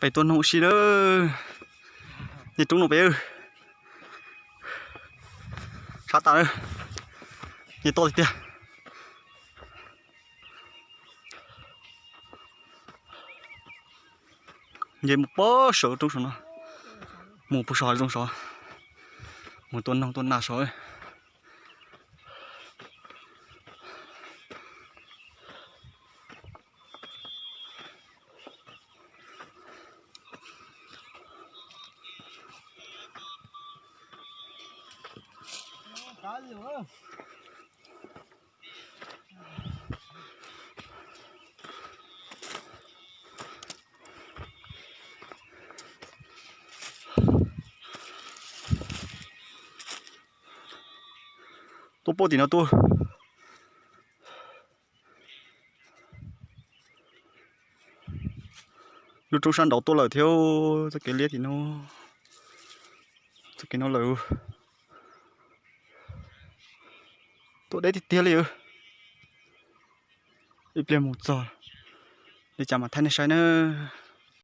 Peb tuaj noog ua si lawm. Nce roob no peb, sab tas lawm. Nce toj tiag tiag. Nce mus pob saum roob saum no, mus puag saum hav zoov saud, mus tua noog tua nas saud. Tuaj puag tim no tuaj. Lub roob sab nraud tuaj lawm thiab, txoj kev liab tim no, txoj kev no lawm. Tuaj deb tiag tiag li. Ib pliag mus txog li cas mam thaij nej saib nawb.